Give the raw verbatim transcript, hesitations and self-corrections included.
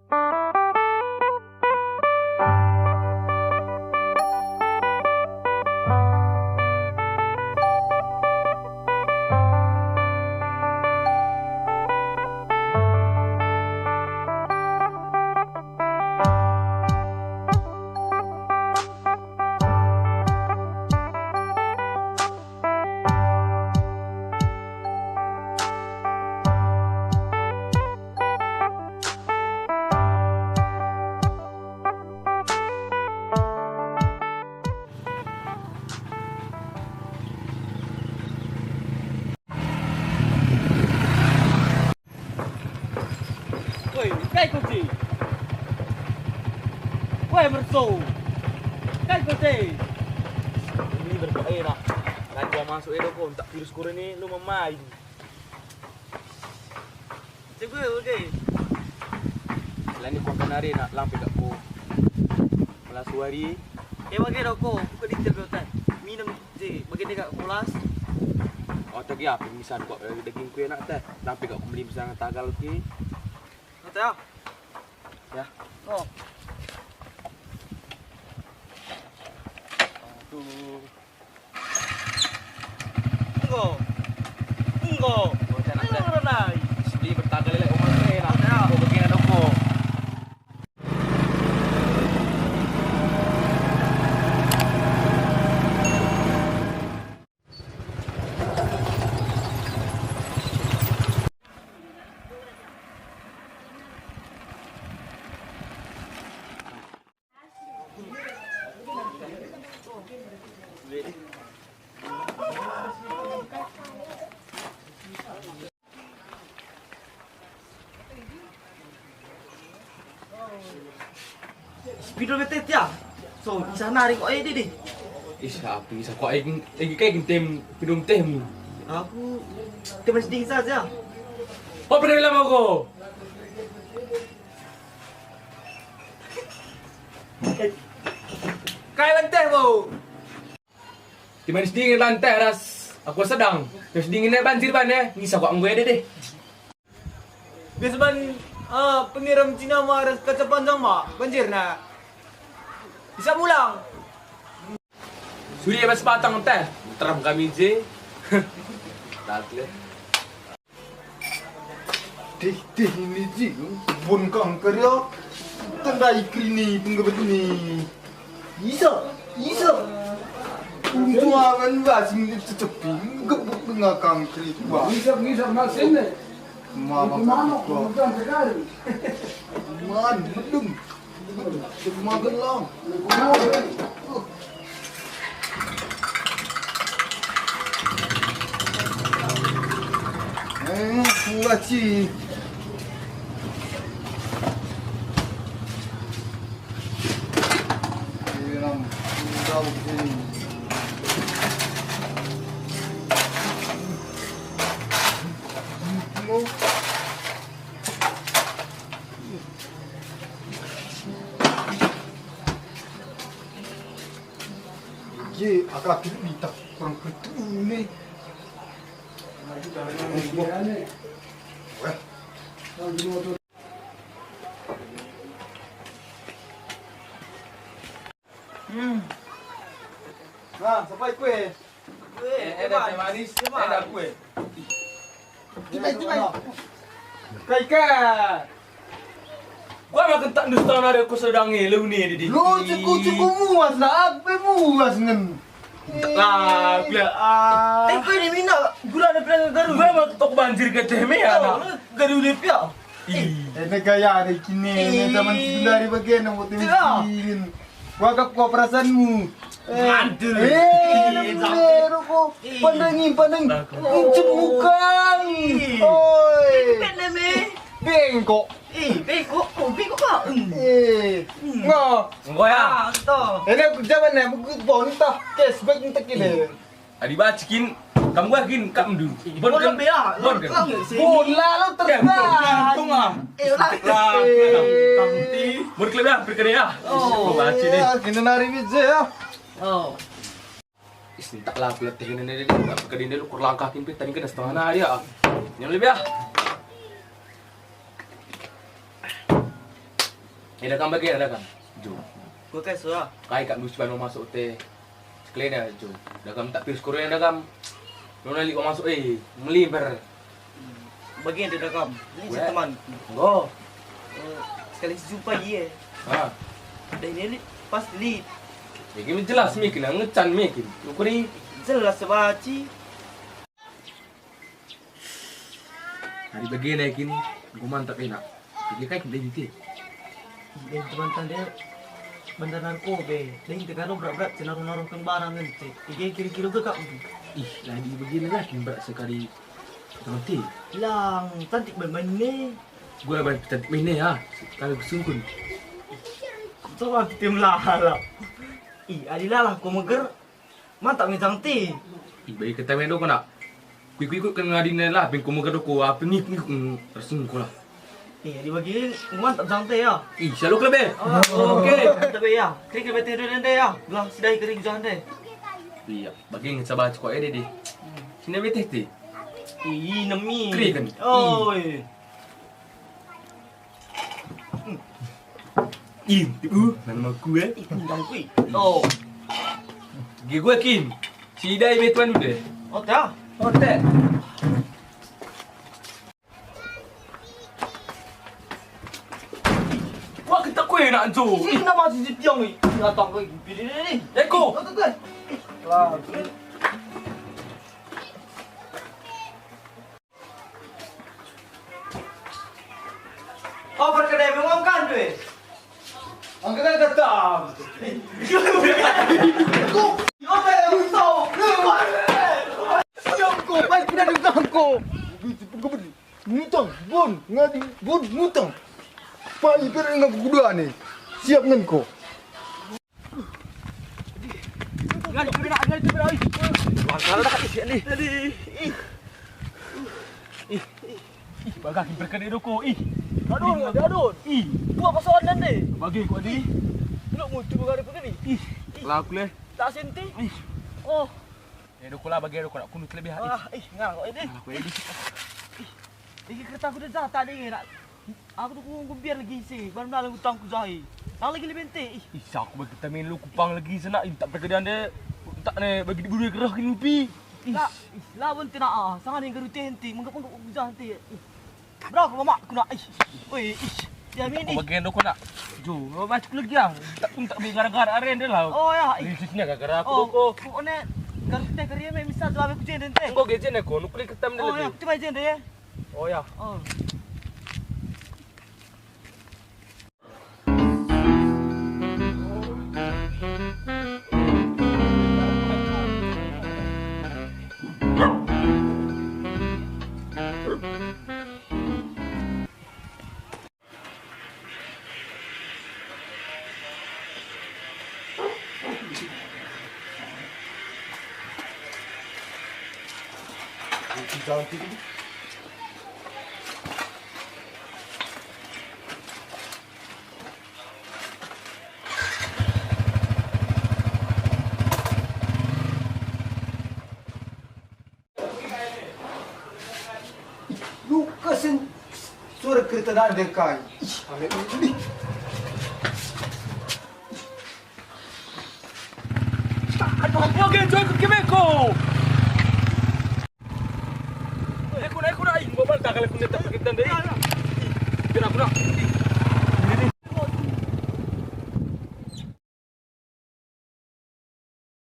Woi, kai kau je? Woi, merso. Kai kau je? Ini berdoa, eh, nak. Raja masuk, eh, doko, tak virus corona ini lu memain. Cek gue, oke. Selain di kota nari, nak, lampe gak ku. Melas wari. Eh, bage doko, buka di jam dua. Minum, je, bage deka kulas. Oh, tadi apa misal kok, eh, dagingku enak teh. Lampe gak ku beli misalnya tagal ki. Kata ya? Ya. Oh. Aduh. Enggo. Enggo. Enggo, enak, Enggo, teh. Ronai. Sedih bertagal lelek umur teh, nah. Ya. Enggo begini, doko. Spidol bete tia. So, bisa nari kok, eh, Dede. Ih, sapi, sa kok, eh, eh, kayak gentem pidum tehmu. Aku teman sedikit saja. Oh, pernah bilang aku. Kai lenteh, Bo? Timanis dingin lanteh ras aku sedang. Terus dingin banjir ban, eh. Ngisa kok enggo ede deh. Biasa ban, eh, pengiram Cina ma ras kaca panjang ma banjirna. Bisa mulang. Suri bas patang teh, terem kami je. Tatle. Dih, dih, ini ji, bun kanker ya. Tendai krini penggebet ini. Isa, isa. Untung awan bas ini cecepi, gebuk dengan kanker itu, Bang. Ngisap, ngisap masin deh. Mama itu manuk, bukan sekali. Man, medung. Magelang. Eh, kuaci. Bilang, bilang sini. Je, aka tu minta kurang kertu ni. Weh. Hmm. Nah, sampai kue. Kue, eh, eh, teh manis, eh, dah kue. Cepat, cepat. Kai ka. Gua makan tak ndusta nari aku sedang ngilu nih, Didi. Lu cukup-cukup muas lah, aku pe muas ngen. Lah, biar, ah. Eh, kue ni mina, gula ada pilihan garu. Gua makan tok banjir ke teh me, anak. Garu dia pia. Ih. Eh, ini gaya ada kini, ini zaman sekundari bagian yang buat dingin. Wagap kau perasaanmu. Eh, mantul. Eh, eh, rokok. Ih. Pandangi, pandang. Ucut muka. Ih. Oi. Bengkok. Ih, bengkok. Oh, bengkok kau. Eh. Hmm. Enggak. Enggak ya? Ah, betul. Ini aku zaman ya, aku bonta. Cashback entek ini. Adi baci kin, kam gua kin, kam du. Bon kan lebih ya, bon kan. Bola lo tergantung ah. Eh, lah. Lah, eh. Bon klub ya, perkara ya. Oh. Baci deh. Ya, kena nari bije ya. Oh. Is, entak lah, aku letih ini, ini, ini, perkara ini lu kurlangkah kin, tadi kena setengah hari ya. Yang lebih ya. Eh, dagam bage, dagam. Jo. Gua kai so, ah. Kai kap ndusi bano masuk te. Sekelina, Jo. Dagam tak virus corona, dagam. Nona lit masuk, eh, melimber. Bage enda dagam. Ini Weh. Teman. Enggo. Eh, sekali jumpa iya. Ah. Dah ini lit, pas lit. Ya, gini jelas mekin, ngecan mekin. Ukuri. Jelas sebaci. Hari bagenda kin, enggo mantap enak. Jadi kai kin dahin te? Ih, dahin teman tande bandar narkoba, dahin te kalo berat-berat, cenaruh-naruhken barang ngentek. Ige kilo-kilo gegap. Ih, lah di bagenda lah kin berat sekali teman te. Lang, cantik main-main ne. Gua main cantik main ne ya, kalau kesungkun. Coba tim lalap. Ih, adi lalah ko meger. Mantap nge jangte. Ih, bagi kata mendo kena. Kuikut-ikut kan ngadina lah, pengko meger ko, apa ngikut-ngikut, mm, rasung ko lah. Ih, di bagi mantap jangte ya. Ih, selalu kelebe. Oh, oke. Tapi ya, kering bete dulu ende ya. Gelah sidai kering jangte. Iya, bagi ngeca baca kok ede deh. Sini bete ti. Ih, nemi. Kering kan? Oh, iya. Ih, tipu, nang mau kue. Ih, tendang kui. Oh. Ge gue kin. Sidai be tuan udah. Oh, ta. Oh, te. Wah, kita kue nak jo. Ih, nama si Jitiong ni? Datang kue, pilih ni. Eko. Datang kue. Lah, oh, perkedai memang kan, weh. Angkat datang. Oke, tahu. Siap ko, baik kita di belakang ko. Ngutang, bon, ngadi, bon, ngutang. Pak Iper enggak kuda nih. Siap ngen ko. Ngali, ngali, ngali, ngali, oi. Langkah dah, ih, ni. Tadi, ih. Ih, ih, bagah kin perkedai doko, ih. Aduh, aduh, aduh. Ih. Gua pasokan dan deh. Bagi gua di. Lu mutu gua ada perkedai. Ih, ih. Laku leh. Tak senti. Ih. Oh. Eh, doko lah, bagi doko nak kunut lebih, ih. Ah, ih, ngarang kok ini. Laku ini. Ih. Iki kereta aku dah jatah deh, nak. Aku tuh ku, ku biar lagi ise, baru dalam utangku jahe. Tang lagi lebe ente, ih. Ih, aku bagi tamen lu kupang lagi senak, ih, tak pergedan deh. Tak ne bagi diburu kerah kin upi. Ih. La, ih, lawan tena ah, sangat yang garu tente, menggap-menggap ku jahe ente. Ih. Berapa mamak ku nak, ih. Oi, ih. Ya mini. Aku bagian doko nak. Jo, macam lagi ah. Tak pun tak beli gara-gara aren deh lah. Oh ya, ih. Lisisnya gara-gara aku doko. Pokoknya garu tente garu ya, misal jual aku jende ente. Engko gejen aku, nukli ketam deh. Oh ya, lebih. Coba jende ya. Oh ya. Oh. Lukasen suara kereta nak dekai. Ih, aneh ini. Aduh, aku lagi joy ke kemeko. Aku nak, aku nak, ih, gua bantah kalau aku tetap kita deh. Ih, kena aku nak.